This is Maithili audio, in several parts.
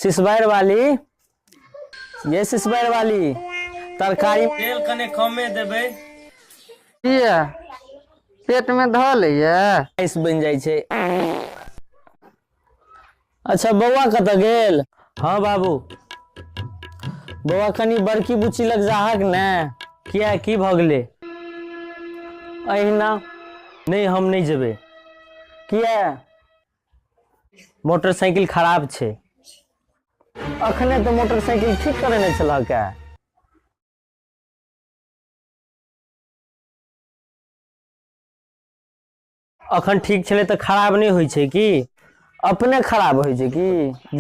सिसबार वाली, ये सिसबार वाली, तरकारी तेल कने कमे देबै। किया पेट में धऽ लैया? आइस बनि जाइ छै। अच्छा, बौआ कतऽ गेल? हाँ बाबू, बौआ कनी बड़की बुच्ची लग जाहक ने। किया, की भऽ गेलै? अहिना। नहि, हम नहि जेबै। किया? मोटरसाइकिल खराब छै। अखने तऽ मोटरसाइकिल ठीक करेने छलह के। अखन ठीक छलै तऽ खराब नहि होइ छै की? अपने खराब होइ छै की?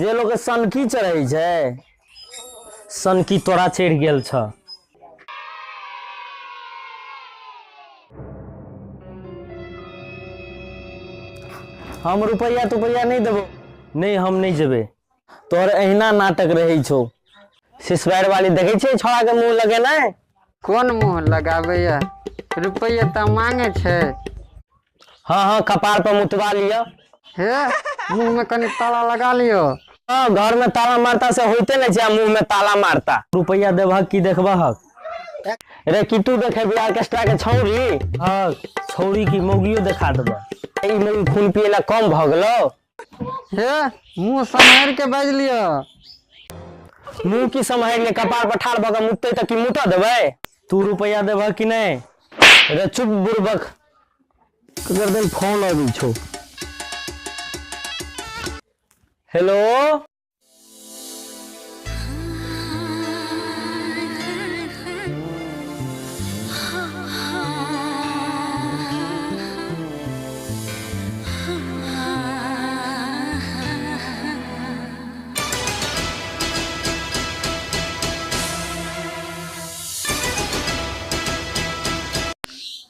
जे लोक सनकी चढ़ै छै। सनकी तोरा चढ़ि गेल छ। हम रुपैआ तुपैया नहि देबो। नहि, हम नहि जेबै। तोहर अहिना नाटक रहै छौ। सिसवार वाली, देखै छियै छौड़ा के मुंह लगेनाइ? कोन मुंह लगाबैया? रुपैआ तऽ मांगे छै। हाँ हाँ, कपार पर मुतवा लिअ। हे, मुंह में कनि ताला लगा लियो। हाँ, घर में ताला मारता से होइते नहि छै, आ मुंह में ताला मारता। रुपैआ देबहक की देखबहक? रे, की तू देखेबी ऑर्केस्ट्रा के छौरी? हाँ, छौरी की मौगियो देखा देबह। ई मौगी खून पिए ला कम भऽ गेलौ? हे, मुंह सम्हारि के बाजि लियो। मुंह की सम्हारि ले? कपार पर ठाढ़ भऽ कऽ मुततै तऽ की मुतऽ देबै? तू रुपैआ देबहक कि नहि? रे चुप, बुड़बक। गर्दन फोन अबै छौ। हेलो।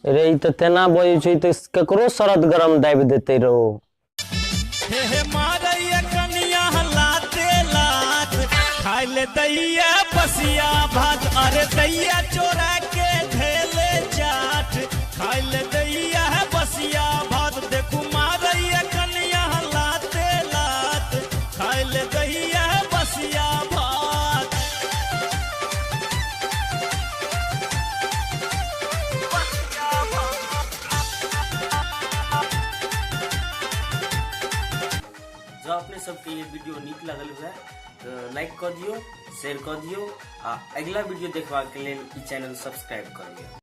रे, ई तऽ तेना बजै छै तऽ ककरो शरद गरम दाबि देतै रौ। हे हे, मारैया कनिया लाते लात, खाय ले दैया बसिया भात। अरे दैया चोरा के धैले चाट, खाय ले दैया बसिया भात। देखू मारैया कनिया लाते लात, खाय ले दैया बसिया भात। जँ अपने सबके ये वीडियो नीक लगल हुए तऽ लाइक कऽ दियौ, शेयर कऽ दियौ आ अगिला वीडियो देखबाक लेल ई चैनल सब्सक्राइब कऽ लिअ।